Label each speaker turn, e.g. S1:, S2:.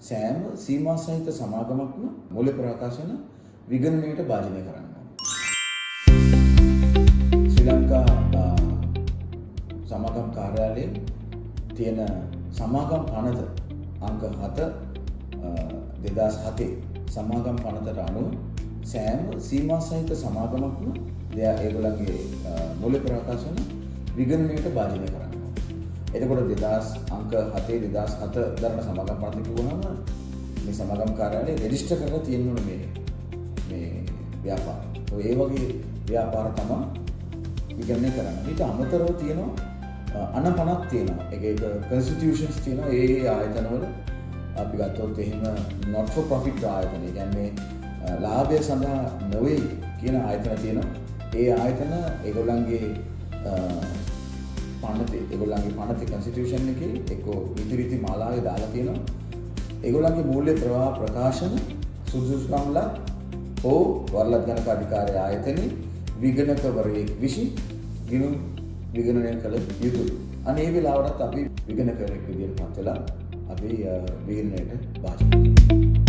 S1: සෑම සීමා සහිත සමාගමක්ම මූල්‍ය ප්‍රකාශන විගණනයට භාජනය කරන්න ඕන. ශ්‍රී ලංකා සමාගම් කාර්යාලයේ තියෙන සමාගම් පනත අංක 7, 2007 සමාගම් පනතට අනුව සෑම සීමා සහිත සමාගමක්ම දෙයා ඒගොල්ලන්ගේ මූල්‍ය ප්‍රකාශන විගණනයට භාජනය කරන්න ඕන. එතකොට 2000 අංක 7 2007 දරන සමාගම් පනත කිව්වහම මේ සමාගම් කාර්යාලය රෙජිස්ටර් කරලා තියෙන්න ඕනේ මේ මේ ව්‍යාපාර. ඔය ඒ වගේ ව්‍යාපාර තමයි විගණනය කරන්නේ. ඊට අමතරව තියෙනවා අනපනක් තියෙනවා. එක එක කන්ස්ටිටියුෂන්ස් තියෙනවා. ඒ ඒ ආයතනවල අපි ගත්තොත් එහෙම not for profit ආයතන. ඒ කියන්නේ ලාභය සඳහා නොවේ කියන ආයතන තියෙනවා. ඒ ආයතන ඒගොල්ලන්ගේ පනතේ, ඒගොල්ලන්ගේ පනතේ කන්ස්ටිටියුෂන් එකේ එක්කෝ නීති රීති මාලාවේ දාලා තියෙනවා. ඒගොල්ලන්ගේ මූල්‍ය ප්‍රවාහ ප්‍රකාශන සුදුසුකම්ලත් හෝ වරලත් ගණක අධිකාරිය ආයතනයේ විගණකවරයෙක් විසින් ගිණුම් විගණනය කළ යුතුයි. අන්න ඒ වෙලාවටත් අපි විගණකවරයෙක් විදියට පත් වෙලා අපි විගණනයට භාජනය කරනවා.